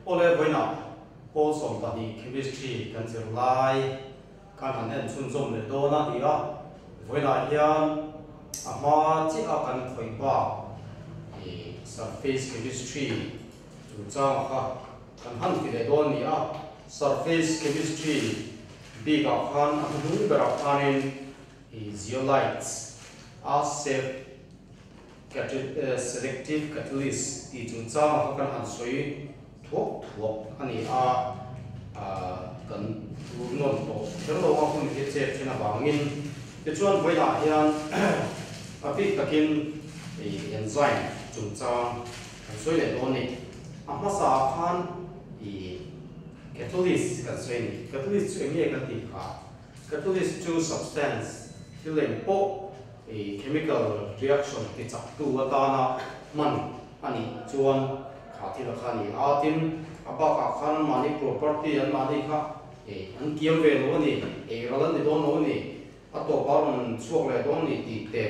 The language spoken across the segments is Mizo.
Awle vawiinah Pawl 12 Chemistry kan zir lai kan han en chhunzawm leh dawn a ni a, vawiinah hian a hma chiah a kan khawih bak ih Surface Chemistry chungchang kha kan han ti leh dawn a ni a, Surface Chemistry bikah khan a hnuhnung berah khanin ih Zeolites a sep Selective catalyst tih chungchangah kha kan han sawi thuak thuak a ni a, kan tur nawn tawh kher lo a hun hi chet then avangin. Tichuan vawilah hian a bik takin enzyme chungchang kan sawi leh dawn a ni. A hmasaah khan catalyst kan sawi a ni. Catalyst chu eng nge kan tih kha? Catalyst chu substance, thil eng pawh i chemical reaction ti chaktu atana hman a nih chuan kha thil a kha a ni a, tin a bakah khan anmahni property anmahni kha i an kiam ve lo a ni, ei ral an ni dawn lo a ni, a tawpah a rawn chhuak leh dawn a ni tih te,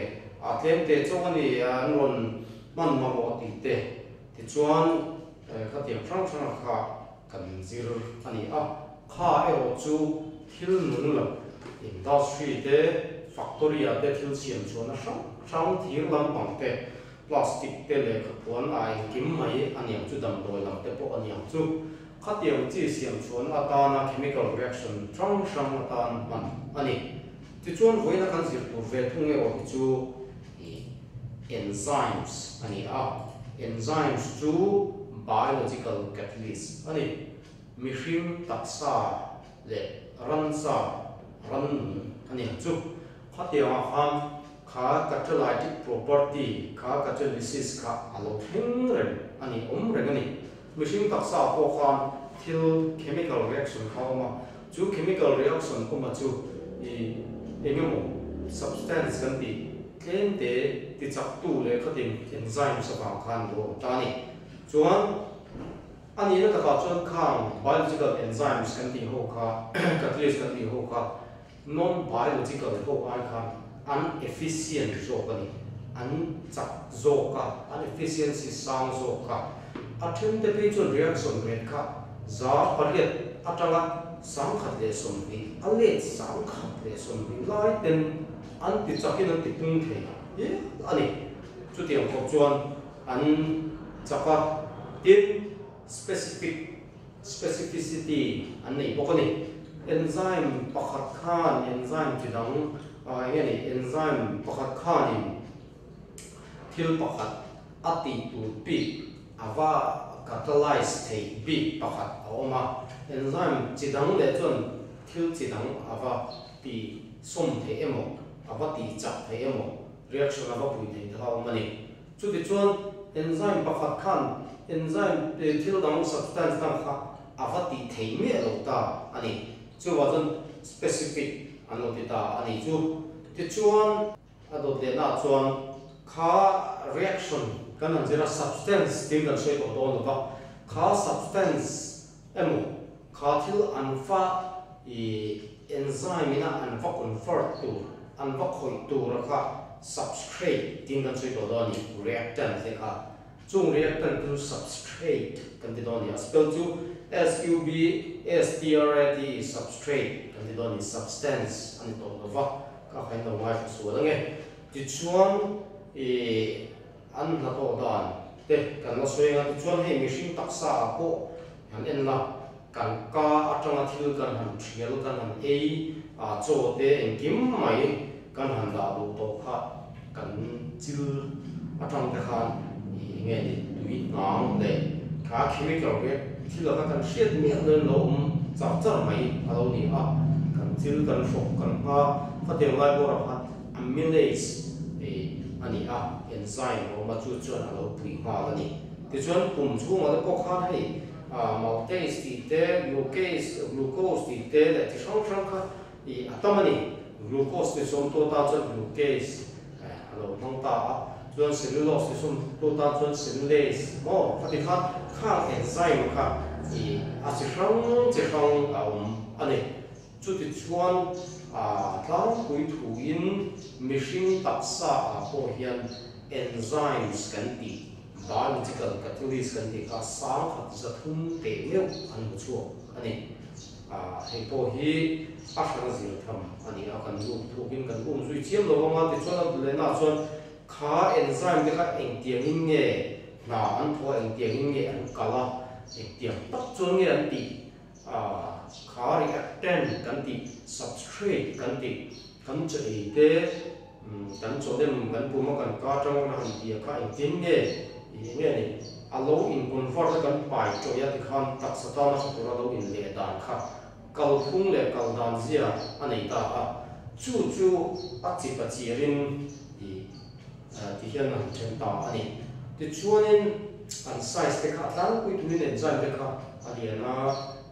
a tlem te chauh a ni an rawn hman mamawh tih te, tichuan khatiang hrang hrang a kha kan zir a ni a, kha erawh chu thil nung lo, industry te, factory ah te thil siam chhuahna hrang hrang, thir lampang te, plastic te, lehkha puan a engkim mai a niang chu, damdawi lam te pawh a niang chu. Khatiang chi siam chhuahna atana chemical reaction hrang hrang atan hman a ni. Tichuan vawiina kan zir tur ve thung erawh hi chu enzymes a ni a, enzymes chu biological catalyst a ni. Mihring taksa leh ransa, rannung a ni ang chu. Khatiangah khan kha catalytic property, kha catalysis kha a lo thleng reng a ni, awm reng a ni. Mihring taksa pawh khan thil chemical reaction kha a awm a, chu chemical reaction awma chu i eng emaw substance kan tih tlem te tichaktu leh khatin enzymes avang khan lo awm ta a ni. Chuan a nihna takah chuan khang biological enzymes kan tih ho kha, catalyst kan tih ho kha non-biological ho ai khan an efficient zawk a ni, an chak zawk a, an efficiency sang zawk a. A then te phei chuan reaction rate kha 800 atanga 120, a let 120 lai ten an ti chakin an ti pung thei hial a ni. Chutiang khawp chuan an chak a, tin specific specificity an nei bawk a ni. Enzyme pakhat khan enzyme chi dang eng nge ni enzyme pakhat khanin thil pakhat a tih tur bik a va catalyze theih bik pakhat a awm a, enzyme chi dang leh chuan thil chi dang a va ti sawm theih emaw a va tih chak theih emaw reaction a va pui theih te kha a awm a ni. Chutichuan, enzyme pakhat khan enzyme thil dang substance dang kha a va tih thei miah lo ta a ni. Chuvah chuan specific an lo ti ta a ni chu. Tichuan, a dawt lehnaah chuan kha reaction kan han zir a, substance tiin kan sawi tawh dawn lo va, kha substance emaw kha thil an va i enzyme ina an va convert tur, an va khawih tur a kha substrate tiin kan sawi tawh dawn a ni, reactant te kha. Chung reactant te chu substrate kan ti dawn a ni. A spell chu S U B S T R A T E, substrate kan ti dawn a ni, substance a ni tawh lo va, ka kha in lo ngaithla sual ange. Tichuan i An hnathawh dan te kan la sawi ang a, tichuan hei mihring taksa ah pawh han en la, kan ka atanga thil kan han thial, kan han ei a, chaw te engkim mai kan han dah duh tawh kha kan chil atang te khan ih eng nge ni tui hnang leh kha chemical react thil anga kan hriat miah lo in lo awm char char mai a lo ni a, kan chil kan hrawk kan hma khatiang lai bawrah khan Amylase ei a ni a, enzyme a awm a, chu chuan a lo pui nghal a ni. Tichuan pum chhungah te pawh khan hei maltase tih te, glucase, glucose tih te leh chi hrang hrang kha ih a tam a ni. Glucose ti sawmtu atan chuan glucase a lo hmang ta a, chuan cellulose ti sawmtu atan chuan cellulase maw khati khan khang enzyme kha ih a chi hrang chi hrang a awm a ni. Chutichuan, tlangpui thuin mihring taksa ah pawh hian enzymes kan tih Biological catalyst kan tih kha 1300 teh meuh an hmu chhuak a ni. Hei pawh hi a hrang zir tham a ni a, kan lut thukin kan um zui chiam lo ang a, tichuan a lehnaah chuan kha enzyme te kha engtiangin nge hna an thawh a, engtiangin nge an kal a, engtiang tak chuan nge an tih kha reactant kan tih, substrate kan tih, kan chaw ei te, kan chaw lem kan pum a kan ka atang kan han tih a kha engtin nge ih nge ni a lo in convert a kan pai tawih a tikhan taksa tana hre tura lo in leh dan kha kalphung leh kal dan zia a nei ta a, chu chu a chip a chirin ih ti hian a han then ta a ni. Tichuanin an size te kha a tlangpui tuin enzyme te kha a lian a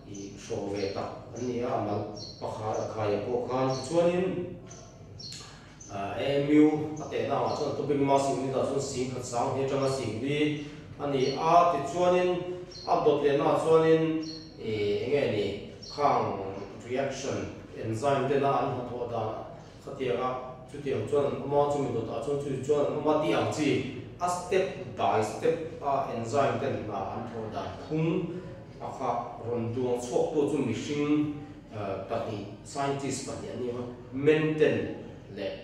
ih hraw ve tak an ni a, a mal pakhat a khai a pawh khan tichuanin AMU a tehna ah chuan atomic mass unit ah chuan 10,000 sang hi atanga 4,000 a ni a, tichuanin a dawt lehna ah chuanin ih eng nge ni khang reaction enzyme tena an hnathawh dan khatianga chutiang chuan an awm a, chumi dawt ah chuan chu chuan an awm a tih ang chi a step by step a enzyme ten hna an thawh dan phung a kha rawn duang chhuak tu chu mihring Pahnih, scientist pahnih an ni a, Menten leh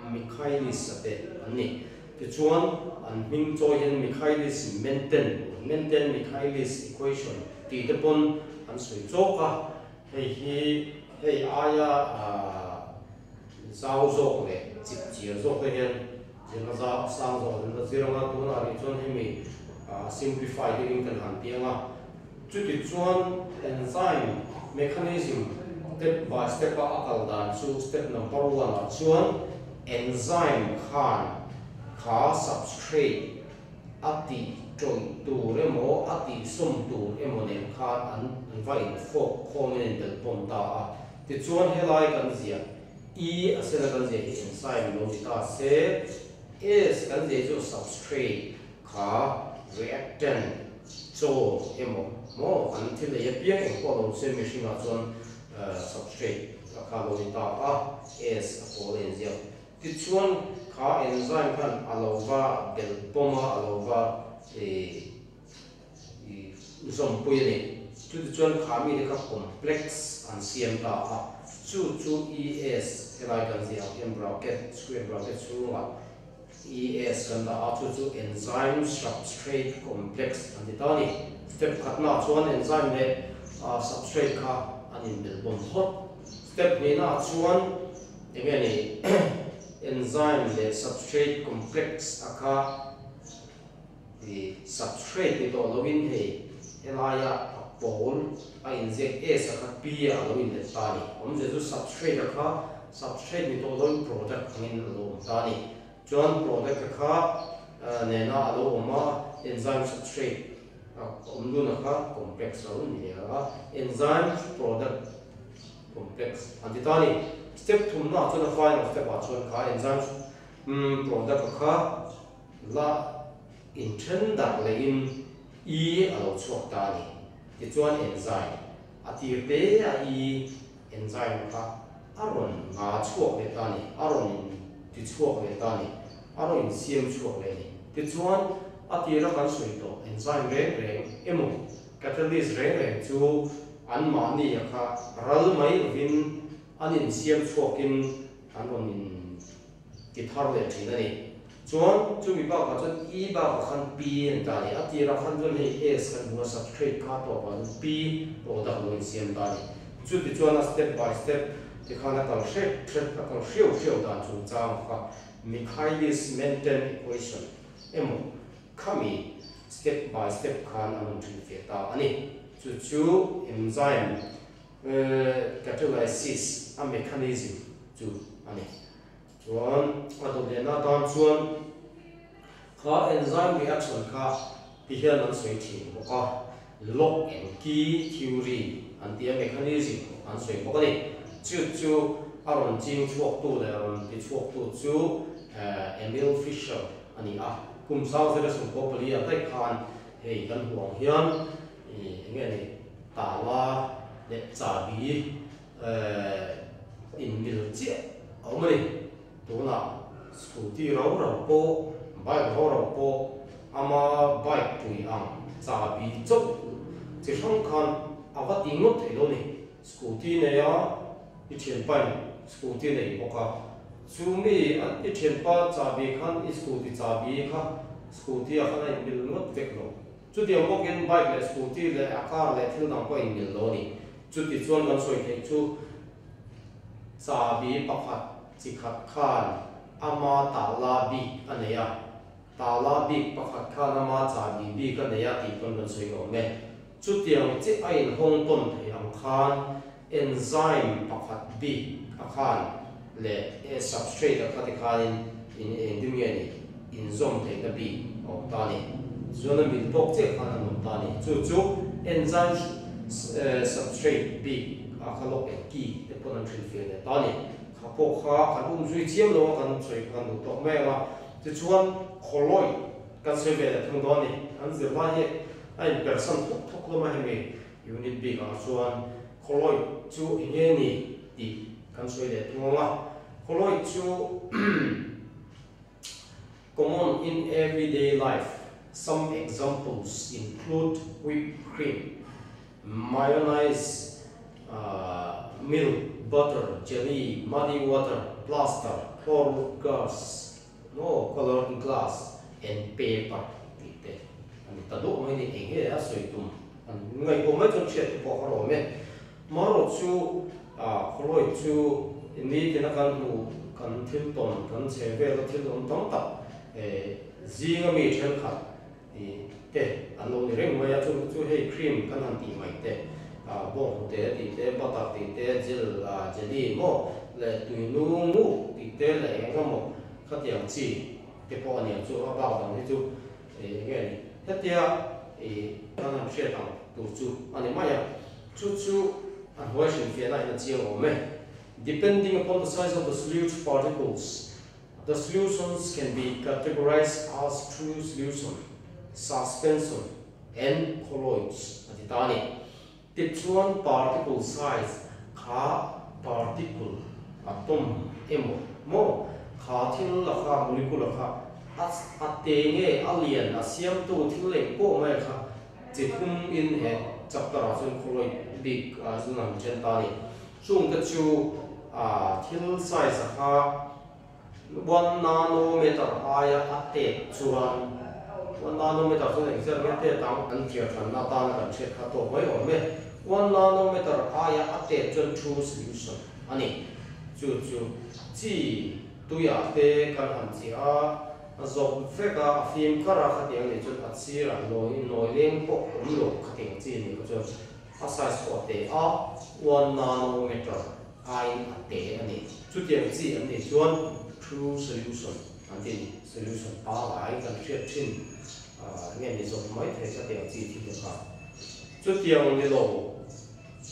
Michaelis-a te an ni. Tichuan, an hming chawi hian Michaelis-Menten, Menten-Michaelis equation tih te pawn an sawi chawk a. Hei hi hei aia zau zawk leh chip chiar zawk te hian zirna sang zawk an la zir ang a, tunah rih chuan hemi simplify deuhin kan han ti ang a. Chutichuan enzyme mechanism step by step a a kal dan chu step number one ah chuan enzyme khan kha substrate a tih tawih tur emaw a tih sawm tur emaw nen khan an va in fawk khawm in in belh pawm ta a. Tichuan helai kan ziah E a sena kan ziah hi enzyme lo ni ta se S kan ziah chu substrate kha reactant chaw emaw maw an thil ei apiang eng pawh lo se mihringah chuan substrate a kha lo ni ta a, S a pawl a inziak. Tichuan kha enzyme khan a lo va belh pawm a, a lo va ih zawmpui a ni. Chutichuan kha mite kha complex an siam ta a, chu chu ES helai kan ziah ang hian bracket square bracket chhungah ES kan dah a, chu chu enzyme substrate complex an ti ta a ni. Step khatnaah chuan enzyme leh substrate kha an inbelh bawm phawt. Step hnihnaah chuan eng nge ni enzyme leh substrate complex a kha substrate ni tawh loin hei helaia a pawl a inziak S a kha P ah a lo inlet ta a ni. Awmzia chu substrate a kha substrate ni tawh loin product angin a lo awm ta a ni. Chuan product a kha nena a lo awm a, enzyme substrate a awm dun a kha complex a lo ni leh a, enzyme product complex an ti ta a ni. Step thumnaah chuan a final step ah chuan kha enzyme product a kha la inthen darh lehin E a lo chhuak ta a ni. Tichuan enzyme a tir te a E enzyme kha a rawn nga chhuak leh ta a ni, a rawn in ti chhuak leh ta a ni, a rawn in siam chhuak leh a ni. Tichuan a tira kan sawi tawh enzyme reng reng emaw catalyst reng reng chu anmahni a kha ral mai lovin an in siam chhuakin an rawn in ti thar leh thin a ni. Chuan chumi bakah chuan E bakah khan P a ni ta a ni. A tirah khan chuan hei S kan hmu a, substrate kha a tawpah chuan P product lo insiam ta a ni. Chuti chuan a step by step ti khan a kal hrep hrep, a kal hriau hriau dan chungchang kha Michaelis-Menten equation emaw khami step by step khan a rawn hrilhfiah ta a ni. Chu chu enzyme catalysis a mechanism chu a ni. Chuan a dawt lehna atan chuan kha enzyme reaction kha ti hian an sawi thin bawk a, lock and key theory an ti a, mechanism an sawi bawk a ni. Chu chu a rawn ching chhuaktu leh a rawn ti chhuaktu chu Emil Fischer a ni a, kum 1924 ah daih khan hei kan hmuh ang hian eng nge ni tala leh chabi inmil chiah a awm a ni. Tunah scooty rau rau pawh, bike rau rau pawh ama Chahbi chauh chi hrang khan a va ti ngawt thei lo ni. Scooty nei a, i thianpain scooty nei bawk a. Chu mi i thianpa chahbi khan i scooty chahbi kha scooty ah khan a inmil ngawt vek lo. Chutiang bawkin bike leh scooty leh a car leh thil dang pawh a inmil lo a ni. Chuti chuan kan sawi theih chu chahbi pakhat chi khat khan ama tah la bik a nei a. Tala bik pakhat khan ama chahbi bik a nei a tih pawn kan sawi awm e. Chutiang chiah a inhawng tawn thei ang khan enzyme pakhat bik a khan leh e substrate a kha te khanin in engtin nge ni inzawm theihna bik a awm ta a ni. Chuan a mil tawk chiah khan an awm ta a ni. Chu chu enzyme substrate bik a kha lawk eng ki te pawn an hrilhfiah leh ta a ni. Kha pawh kha kan umzui chiam lo a kan sawi kha kan duh tawk mai ang a. Tichuan, Khawlawi kan sawi ve leh thung dawn a ni. An zirlai hi a inpersan thawk thawk hlawm a hemi unit bik ah chuan Khawlawi chu eng nge ni tih kan sawi leh thung ang a. Khawlawi chu common in everyday life, some examples include whipped cream, mayonnaise, milk, butter, jelly, muddy water, plaster, chlorwood gas, no colored glass and paper tih te a ni ta duah mai ni. Eng nge a sawi tum an ngaihtuah mai chuan hriat te pawh a rawm e. Marawh chu khawlawi chu nitin a kan hmuh kan thil tawn kan chhe vela thil awm tam tak zinga mi thenkhat Tih te an lo ni reng mai a, chung chu hei cream kan han tih mai te, bawnghnute tih te, butter tih te, gel, jelly maw leh tui nu nguk tih te leh eng emaw khatiang chi te pawh a ni ang chu, a bak dang hi chu eng nge ni hetia kan han hriat ang tur chu a ni mai a, chu chu a hnuai hrilhfiahna in a chiang awm e. Depending upon the size of the solute particles, The solutions can be categorized as true solution, suspension and colloids a ti ta a ni. Tichuan particle size kha particle, atom, emaw maw kha thil la kha molecule kha a a te nge a lian a siamtu thil eng pawh mai kha chi thum in he chapter ah chuan colloid bik ah chuan an then ta a ni. Chungte chu a thil size a kha one nanometer aia a tet chuan one nanometer chuan engzat nge tet ang? An thiar thanna atana kan hriat kha tawk mai awm e. One nanometer aia a tet chuan true solution a ni. Chu chu chi tuiah te kan han chiah a, a zawp vek a, a fim kar a khatiang nih chuan a sirah nawi nawi leng pawh awm lo khatiang chi a nih kha chuan A size pawh a te a, one nanometer aiin a te a ni. Chutiang chi an nih chuan true solution an ti a ni. Solution pangai kan hriat thin nge ni zawk mai thei khatiang chi thil te kha. Chutiang ni lo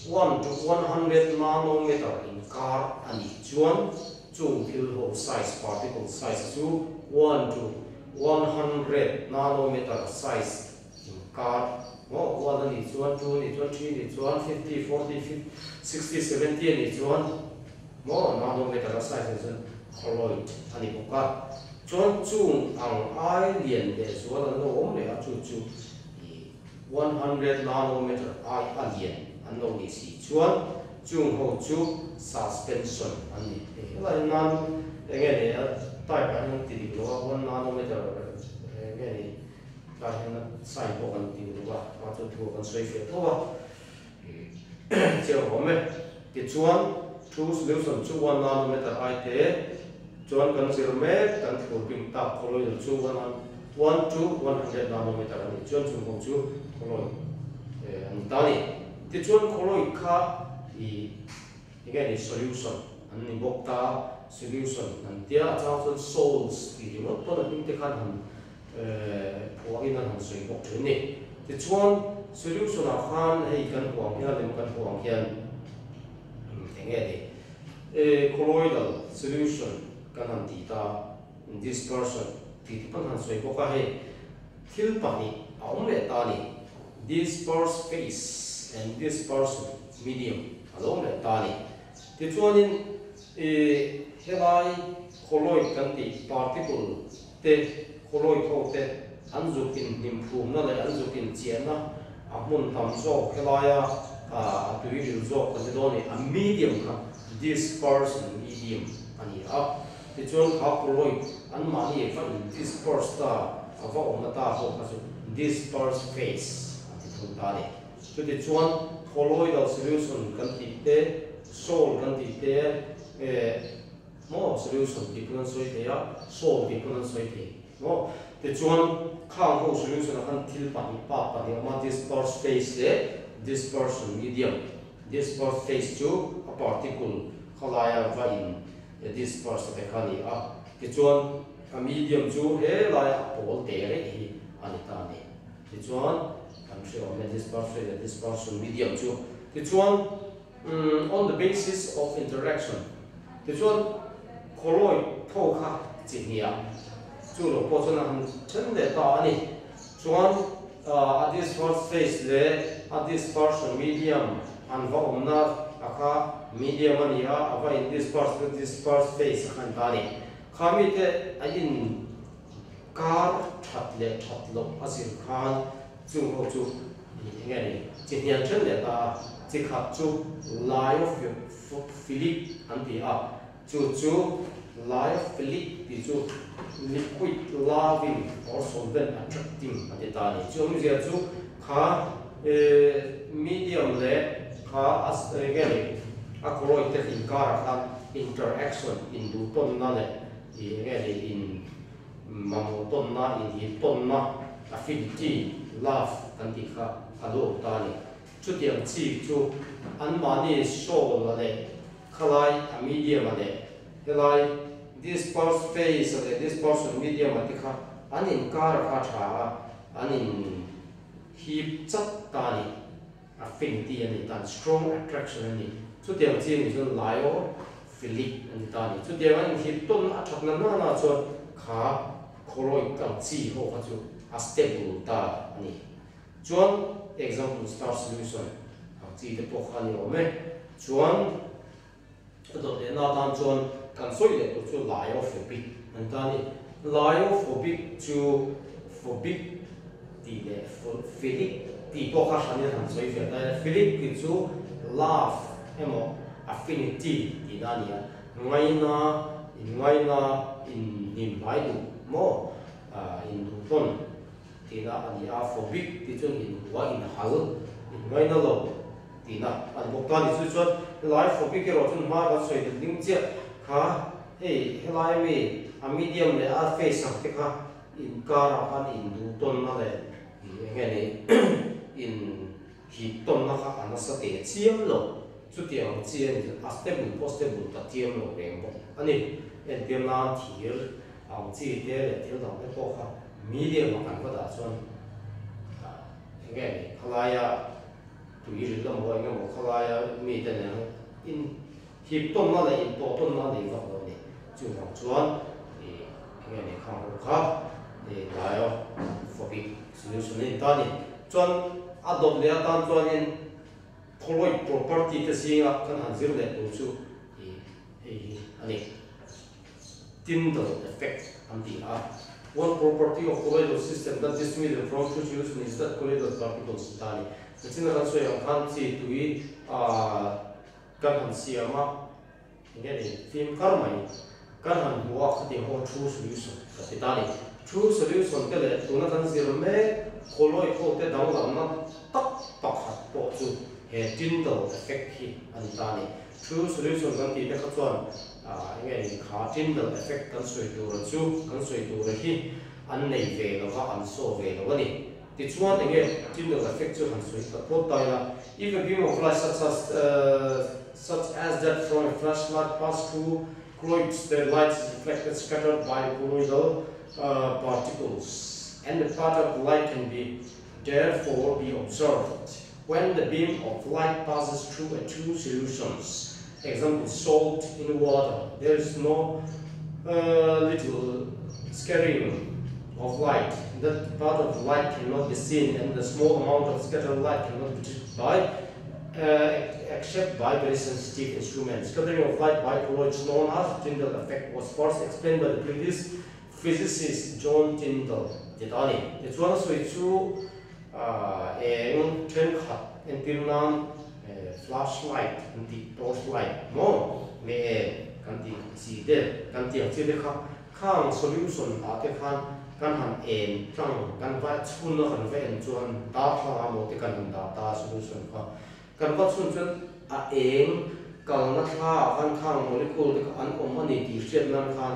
one to 100 nanometer inkar a nih chuan chung thil ho size, particle size chu one to 100 nanometer size Inkar maw one a nih chuan two a nih chuan three a nih chuan 50, 40, 50, 60, 70 a nih chuan maw nanometer a size ah chuan colloid a ni bawk a. Chuan chung ang ai lian leh zual an lo awm leh a chu chu ih 100 nanometer ai a lian an lo nih si chuan chung ho chu suspension an ni. Hei helai nan enge ni a type ah hian ti dik lo a one nanometer enge ni. Tlai hian a sign pawh kan ti uluk a, mah chu thu kan sawi fiah tho a, chiang awm e. Tichuan, true solution chu one nanometer ai te chuan kan zir mek, kan thlur bing tak colloidal chu one to 100 nanometer a nih chuan chung ho chu colloid a ni ta a ni. Tichuan, colloid kha ih enge ni solution an ni bawk ta, solution an tia a chang chuan salts tih ringawt pawn a hming te khan han Phuahin an han sawi bawk thin ni. Tichuan, solution-ah khan hei kan huang hian emaw kan huang hian eng nge ni? Colloidal solution kan han ti ta, dispersion tih te pawn han sawi bawk a, hei thil pahnih a awm leh ta a ni. Disperse phase and dispersion medium a lo awm leh ta a ni. Tichuanin helai colloid kan tih particle te, colloid ho te. an zuk in hnim phumna leh an zuk in chiahna a hmun tam zawk helaia a tui ril zawk kan ti dawn a ni. A medium kha dispersion medium a ni a, tichuan kha colloid anmahni va in disperse ta a va awmna ta ho kha chu disperse phase an ti thung ta a ni. Chutichuan colloidal solution kan tih te, sol kan tih te, Maw solution tih pawn an sawi thei a, sol tih pawn an sawi thei maw? Tichuan khang ho solution ah khan thil pahnih part pahnih a awm a, disperse phase leh dispersion medium. Disperse phase chu a particle khalaia va in disperse te kha a ni a, tichuan a medium chu helai a pawl te reuh hi a ni ta a ni. Tichuan kan hre awm e disperse phase leh dispersion medium chu. Tichuan. On the basis of interaction tichuan colloid tho kha chi hniah chu lo pawh chuan a han then leh ta a ni. Chuan a disperse phase leh a dispersion medium an va awmna a kha medium a ni a, a va in disperse chu disperse phase a khan ta a ni. Kha mite a in kar that leh that loh a zir khan chung ho chu eng nge ni chi hnial then leh ta a, chi khat chu lyophilic an ti a, chu chu lyophilic tih chu liquid loving or solvent attracting an ti ta a ni. Chu awmzia chu kha medium leh kha eng nge ni a colloid te inkarah khan interaction induhtawnna leh eng nge ni in Mamawh tawnna, inhip tawnna, affinity, love kan tih kha a lo awm ta a ni. Chutiang chi chu anmahni soul a leh khalai a medium a leh helai dispersed phase a leh dispersion medium a te kha an inkar a kha tha a, an inhip chat ta a ni. Affinity a ni tan, strong attraction a ni. Chutiang chi a nih chuan lyophilic a ni ta a ni. Chutiang a inhip tawn a that na nana chuan kha colloid ang chi ho kha chu a stable ta a ni. Chuan example starch solution ang chi te pawh kha a ni awm e. Chuan a dawt lehna atan chuan kan sawi leh tur chu lyophobic an ta a ni. Lyophobic chu phobic tih leh philic tih pawh kha hranin han sawi fiah ta ila. Philic tih chu love emaw affinity tihna a ni a, ngaina, inngaina, inhnim hnai duh maw, induhtawn tihna a ni a. Phobic tih chuan inhua, inhal, inngaina lo. Tihna a ni bawk ta a ni. Chu chuan helai phobic erawh chuan hma kan sawi dik ding chiah kha hei helai ami a medium leh a face ang te kha inkarah khan induh tawnna leh eng nge ni in hip tawnna kha a nasa teh chiam lo. Chutiang ang chi a ni chuan a stable pawh stable ta chiam lo reng bawk a ni. Entir nan thir ang chi te leh thil dang te pawh kha medium ah kan va dah chuan eng nge ni khalaia Tui ril emaw eng emaw khawlaia mite nen in hip tawnna leh in pawh tawnna a nei vak lo a ni. Chuvang chuan ih eng nge ni khang ho kha ih lyophobic solution a ni ta a ni. Chuan a dawt leh atan chuanin colloid property te zinga kan han zir leh tur chu ih hei hi a ni. Tyndall effect an ti a. One property of colloidal system that distinguish them from true solution is that colloidal particles ta a ni. Nachina kan sawi ang khan chi tui kan han siam a, enge ni fim kar mai kan han hmu a khatiang ho true solution ka ti ta a ni. True solution te leh tuna kan zir mek colloid ho te danglamna tak pakhat pawh chu he Tyndall effect hi a ni ta a ni. True solution kan tih te kha chuan eng nge ni kha Tyndall effect kan sawi tura chu kan sawi tura hi an nei ve lo va, an saw ve lo a ni. Tichuan eng nge Tyndall effect chu han sawi ta phawt ta ila, If a beam of light such as such as that from a flashlight pass through colloids the light is reflected scattered by colloidal particles and the path of light can be therefore be observed. When the beam of light passes through a two solutions, example salt in water, there is no little scattering of light. That part of light cannot be seen and the small amount of scattered light cannot be detected by except by very sensitive instruments. Scattering of light by colloids known as Tyndall effect was first explained by the British physicist John Tyndall. Ti ta a ni. Tichuan a sawi chu eng thenkhat entir nan flash light kan tih, torch light maw nge eng kan tih chi te kan tih ang chi te kha khang solution ah te khan kan han en tlang kan va chhun a kan va en chuan darthlalang ah maw te kan han dah ta a solution kha kan va chhun chuan a eng kalna thla ah khan khang molecule te kha an awm a ni tih hriat nan khan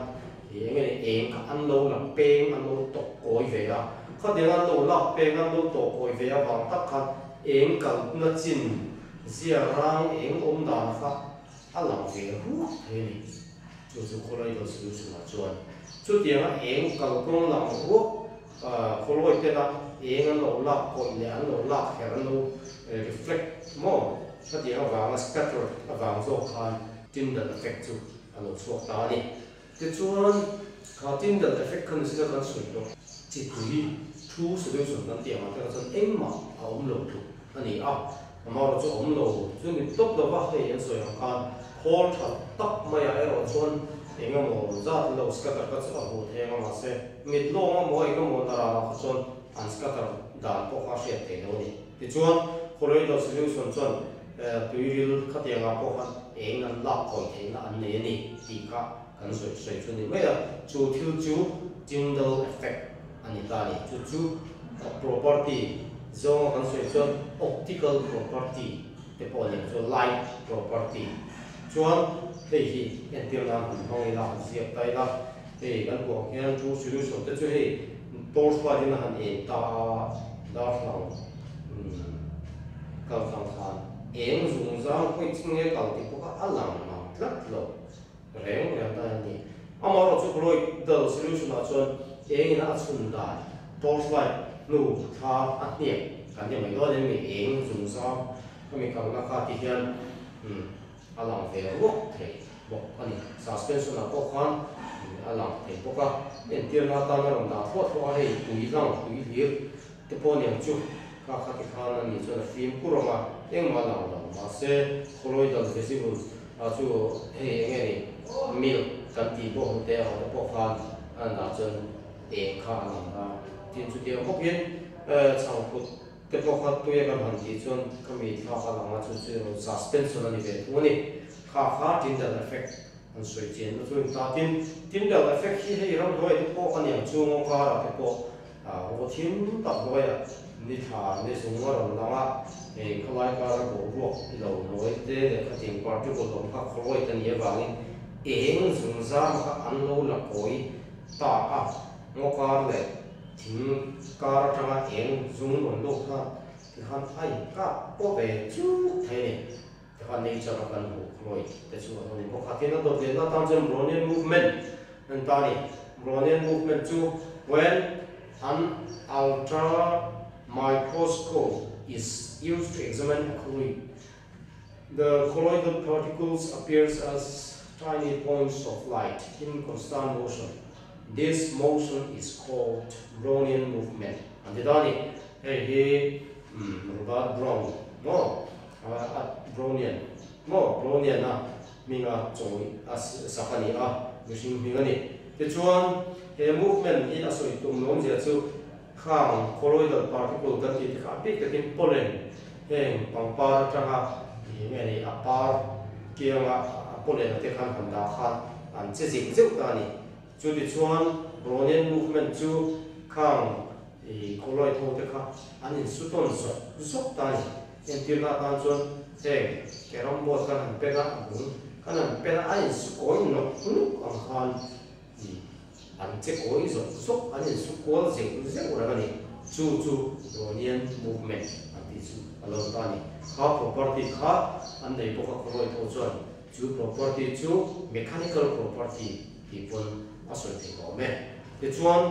eng nge ni eng kha an lo la peng an lo tawk kawi ve a, khatiang an lo lak peng an lo tawh kawi ve avang tak khan eng kalna chin zia rang eng awm dan kha a lang ve ruak thei a ni. Chu chu colloidal solution ah chuan chutianga eng kalkawng lang ruak colloid tena eng an lo lak kawih leh an lo lak her an lo reflect maw khatiang avanga scatter avang zawk khan Tyndall effect chu a lo chhuak ta a ni. Tichuan kha Tyndall effect kha nisina kan sawi tawh chi tui thu solution kan tih angah te kha chuan engmah a awm lo tluk a ni a, amaherawhchu awm lo chu ni tawp lova hei an sawi ang khan khawl tha tak maiah erawh chuan eng emaw zat lo scatter kha chu a hmuh thei ang a mahse mit lawng emaw eng emaw na ranah kha chuan an scatter dan pawh kha a hriat theih lo a ni. Tichuan colloidal solution chuan tuiril khatiangah pawh khan eng an lak kawi theihna an nei a ni tih kha kan sawi sawi chu a ni mai a, chu thil chu Tyndall effect a ni ta a ni. Chu chu property zawnga kan sawi chuan optical property te pawh a ni ang chu, light property. Chuan hei hi entir nan han hmang ila, han ziak ta ila, hei kan hmuh ang hian chu solution te chu hei torch light in a han en ta a, darthlalang kal tlang khan eng zung zang khawi chin nge kal tih pawh kha a lang mang tlat lo reng reng ta a ni. Amaherawhchu colloidal solution ah chuan eng in a chhun dan torch light hnu thla a hniak kan ti mai dawn em ni eng zung zang khami kalna kha ti hian a lang ve ruak thei bawk a ni. Suspension ah pawh khan a lang thei bawk a, entirna atan a rawn dah thluah thluah a, hei tui lang tui hlir te pawh aniang chu kha kha ti khan a ni chuan a fim kur ang a, engmah lang lo mahse colloidal visible ah chu hei eng nge ni milk kan tih bawk ang te ang te pawh khan a dah chuan eng kha a lang a, tin chutiang bawkin chhangphut te pawh kha tuia kan han tih chuan khami thlak a lang a, chu chu suspension a ni ve thung a ni. Kha kha Tyndall effect an sawi chian na chu a ni ta. Tin, Tyndall effect hi hei ramhnuai te pawh a niang chu ngaw karah te pawh ngaw thim tak hnuaiah ni thla ni zung a rawn lang a, hei khawlai kara boruak ilo nawi te leh khatiang particle awm kha khawlawi te nih avangin eng zung zam kha an lo la kawi ta a, ngaw kar leh thing kar atanga eng zung rawn lut kha tikhan a inkap pawh ve chuk thei a ni. Tikhan nature a kan hmuh khawih te chu a lo ni bawk a. Tin, a dawt lehna atan chuan Brownian movement an ta a ni. Brownian movement chu when an ultra microscope is used to examine a colloid, the colloidal particles appears as tiny points of light in constant motion. This motion is called Brownian movement an ti ta a ni. Hei hi Robert Brown maw a Brownian maw Brownian a hminga chawi a sak a ni a, mihring hming a ni. Tichuan he movement hi a sawi tum lawmzia chu khang colloidal particle kan tih te kha a bik takin pollen heng pangpar atanga ih nge ni a par kianga a pollen a te khan han dah khan an che zeuh zeuh ta a ni. Chutichuan Brownian movement chu khang ih colloid ho te kha an insu tawn zawk zawk ta a ni. Entirna atan chuan heng carrom board kan han pen a, a bung kan han pen a, a insu kawi nawk nawk ang khan ih An che kawi zawk zawk, an insu kual zeuh zeuh reng a ni. Chu chu Brownian movement an tih chu a lo ta a ni. Kha property kha an nei bawk a, khawlawi pawh chuan chu property chu mechanical property tih pawn a sawi thei awm e. Tichuan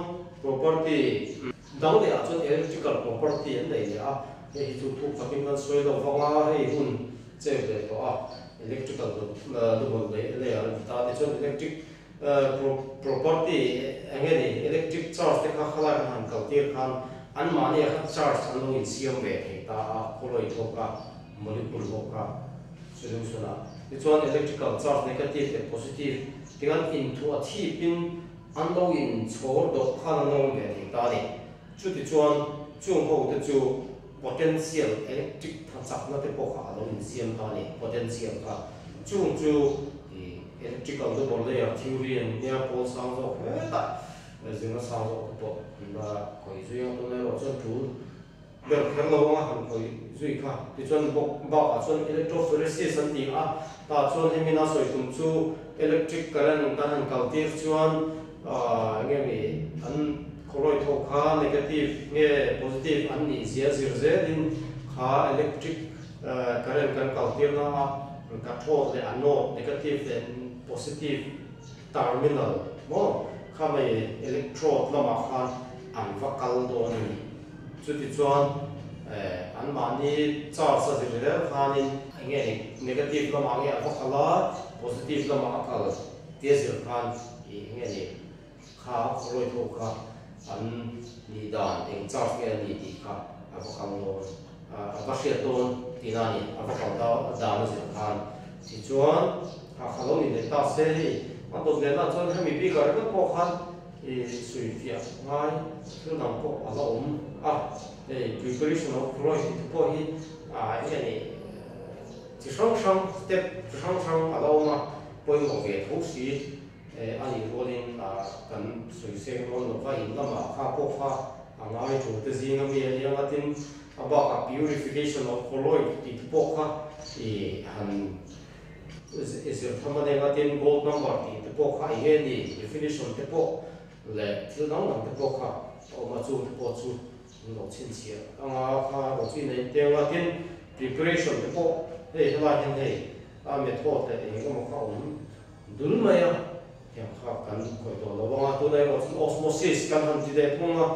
property dang leh ah chuan electrical property an nei leh a, hei hi chu thuk takin kan sawi lo vang a, hei hun chek leh tawh a, electrical double layer a ni ta. Tichuan electric Property eng nge ni electric charge te kha khalai an han kal tir khan anmahni ah kha charge an lo insiam ve thei ta a, khawlawi thawk a, molecule bawk a solution ah. Tichuan electrical charge negative leh positive tingan inthuah thip in an lo inchhawr dawh khan an lo awm ve thei ta a ni. Chutichuan chung ho te chu potential electric tha chakna te pawh kha a lo insiam ta a ni, potential kha. Chung chu electrical double layer theory an nia pawl sang zawk hetah zirna sang zawk te pawh an la khawih zui ang tun erawh chuan tul ber kher lo anga han khawih zui kha. Tichuan bawk bakah chuan electrophoresis an ti a, tah chuan hemi na sawi tum chu electric current kan han kal tir chuan enge mi an khawlawi tho kha negative nge positive an nih zia zir zelin kha electric current kan kal tirna a cathode leh anode negative leh positive terminal maw kha mai electrode lamah khan an va kal dawn a ni. Chutichuan anmahni charge a zir zel khanin enge negative lamah nge a va kal a positive lamah a kal tia zir khan ih enge ni kha khawlawi tho kha an nih dan eng charge nge a ni tih kha a va kal dawn a va hriat dawn tihna a ni a va kal dan a zir khan tichuan kha kha lo ni leh ta se hei a dawt lehna chuan hemi bikah ringawt pawh khan ih sawifiah ngai thil dang pawh a la awm a hei preparation of colloid tih te pawh hi ah enge ni chi hrang hrang step chi hrang hrang a la awm a pawimawh ve tho si a nih rualin kan sawi seng dawn lo va in lamah kha pawh kha a ngai thu te zinga mi a nia ngatin a bakah purification of colloid tih te pawh kha ih han zir tham a nia ngatin gold number tih te pawh kha eng nge ni definition te pawh leh thil dang dang te pawh kha a awm a chung te pawh chu an lo chhinchhiah anga kha rawh nei teng a tin preparation te pawh hei helai hian hei a method leh eng emaw kha awm dul mai a tiang kha kan khawih tawh lo anga tunah erawh chuan osmosis kan han ti leh thung a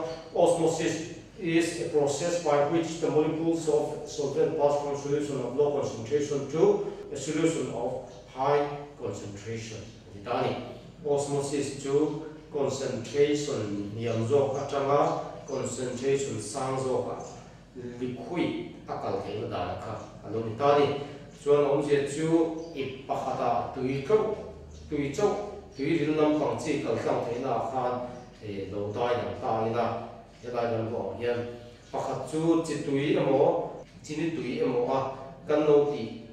osmosis is a process by which the molecules of solvent pass from solution of low concentration to a solution of high concentration a ti ta a ni. Osmosis chu concentration hniam zawk atanga concentration sang zawkah liquid a kal theihna dan kha a lo ni ta a ni. Chuan awmzia chu ip pakhatah tui tlauh tui chauh tui ril lampang chi kal tlang theihna ah khan lo dai dang ta ila helai kan hmuh ang hian pakhat chu chi tui emaw chini tui emaw a kan lo tih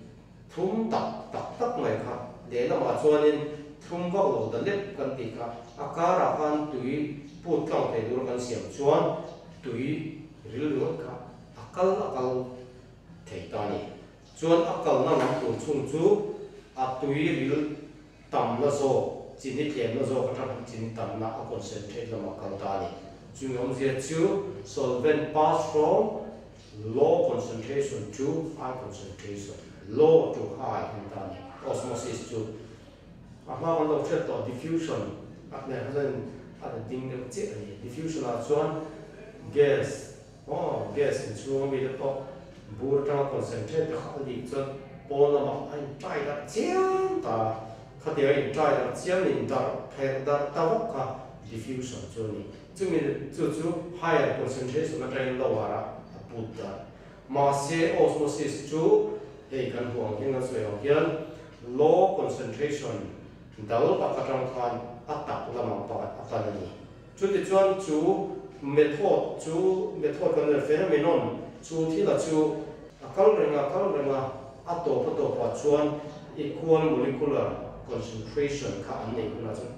thum tak tak tak mai kha lehlamah chuanin thum vak lo ta lep kan tih kha a karah khan tui put tlang thei tur kan siam chuan tui ril ringawt kha a kal a kal thei ta a ni. Chuan a kalna lam tur chhung chu a tui ril tamna zawk chini tlemna zawk atang khan chini tamna a concentrate lamah kal ta a ni. Chumi awmzia chu solvent pass from low concentration to high concentration, low to high an ta a ni. Osmosis chu a hma kan lo hriat tawh diffusion a hneh kha chuan a ding deuh chiah a ni. Diffusion ah chuan gas Aw, gas in chhung ami te pawh bur atanga concentrate te kha a lik chuan pawn lamah a in try darh chiam ta a, khatiang a in try darh chiam in darh pherh darh ta vak kha diffusion chu a ni. Chumi chu chu higher concentration atangin lower ah a put darh. Mahse osmosis chu hei kan hmuh ang hian kan sawi ang hian low concentration dal tak atang khan a tak lamah pakhat a pan a ni. Chutichuan chu method chu method kan nel phenomenon chu thila chu a kal reng a kal reng a, a tawp a tawpah chuan equal molecular concentration kha an neih hunah chuan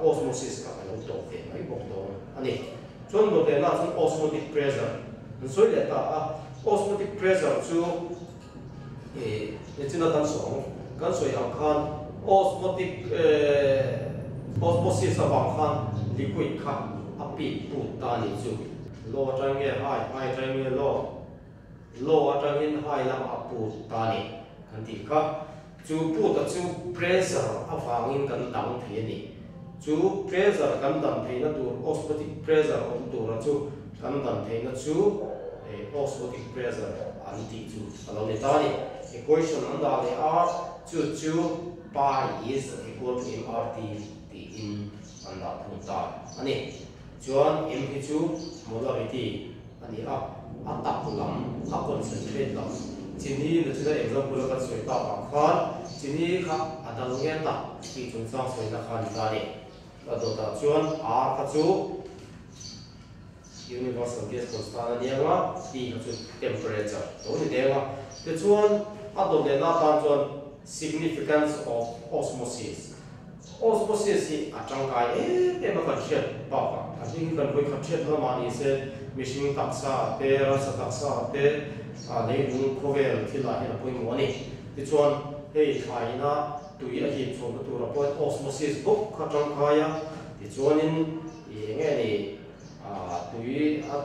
osmosis kha a lo tawp ve mai bawk dawn a ni. Chuan dawtlehna chuan osmotic pressure an sawi leh ta a, osmotic pressure chu ih nichina kan sawi ang kan sawi ang khan osmotic osmosis avang khan liquid kha a pit put ta a nih chu. Low atang nge high, high atang nge low, low atangin high lamah a put ta a ni kan tih kha. Chu put a chu pressure avangin kan dang thei a ni. Chu pressure kan dan theihna tur osmotic pressure awm tura chu kan dan theihna chu osmotic pressure an tih chu a lo ni ta a ni. Equation an dah leh a, chu chu pi is equal to mrt tiin an dah thung ta a ni. Chuan m hi chu molarity a ni a, a tak lam, a concentrate lam. Chini na china example a kan sawi tak ang khan chini kha a dal nge tak tih chungchang sawina kha a ni ta a ni. A dawtah chuan R kha chu Universal gas constant a nia nga, T kha chu temperature lo ni deng a. Tichuan a dawt lehna atan chuan significance of osmosis. Osmosis hi a tangkai em em a kan hriat bakah a hming hi kan vawi khat hriat lamah ni se mihring taksa te, ransa taksa te, leilung khawvel thilah hian a pawimawh a ni. Tichuan hei thlaina tui a hip chhuahna turah pawhin osmosis bawk kha tangkai a, tichuanin ih eng nge ni tui a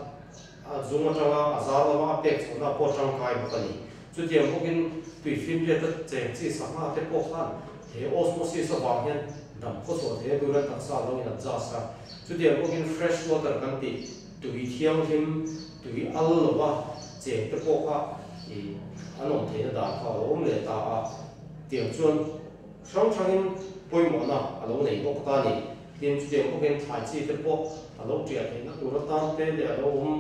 a zung atanga a zar lama a pek chhuahna pawh tangkai bawk a ni. Chutiang bawkin tui fimriat a cheng chi sangha te pawh khan he osmosis avang hian dam khaw chhuah thei a tur an taksa lo in adjust a. Chutiang bawkin fresh water kan tih tui thianghlim, tui al lova cheng te pawh kha ih an awm theihna dan kha a lo awm leh ta a. Tiang chuan hrang hrangin pawimawhna a lo nei bawk ta a ni. Tin, chutiang bawkin thlai chi te pawh a lo ṭiah theihna tur atan te leh a lo awm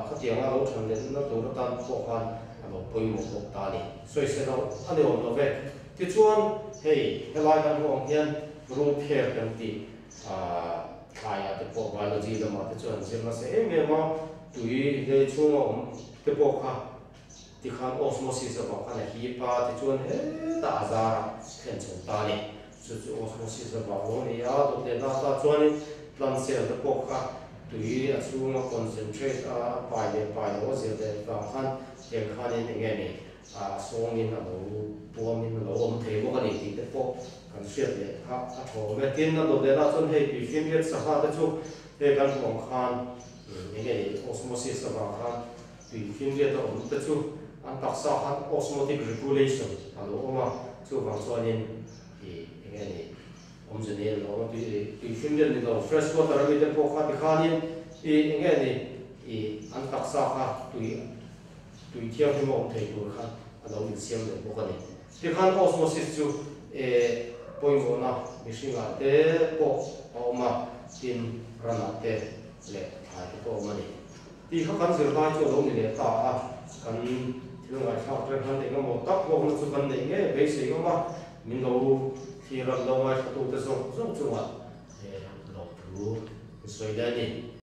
khatianga a lo ṭhan lenna tur atan pawh khan a lo pawimawh bawk ta a ni. Sawisel loh a ni awm lo ve. Tichuan, hei helai kan hmuh ang hian root hair kan tih thlaiah te pawh biology lamah te chuan zir nasa em em a, tui lei chhunga awm te pawh kha Tikhan osmosis avang khan a hip a, tichuan hetah a zar a thlen chho ta a ni. Chu chu osmosis avang lo a ni a, dawt leh lata chuanin plant cell te pawh kha tui a chhunga concentrate a a pai leh pai loh a zir leh vang khan tiang khanin eng nge ni a sawngin a lo puamin a lo awm thei bawk a ni tih te pawh kan hriat leh kha a tha awm e. Tin, a dawt leh lah chuan hei tui fimriat sangha te chu hei kan hmuh ang khan eng nge ni osmosis avang khan Tui finriat a awm te chu an taksa khan osmotic regulation a lo awm a, chuvang chuanin ih eng nge ni awmze nei an lo awm a, tui tui finriat ni lo fresh water ami te pawh kha tikhanin ih eng nge ni ih an taksa kha tui tui thianghlim a awm thei tur kha a lo insiam leh bawk a ni. Tikhan osmosis chu eh pawimawhna mihringah te pawh a awm a, tin ranah te leh thlai te pawh a awm a ni. Tih kha kan zirlai chu a lo ni leh ta a, kan thil ngaihthlak ṭan khan eng emaw tak hlawkna chu kan neih ngei beisei awm a, min lo thlir an lo ngaithlatute zawng zawng chungah he lawmthu in sawi leh a ni.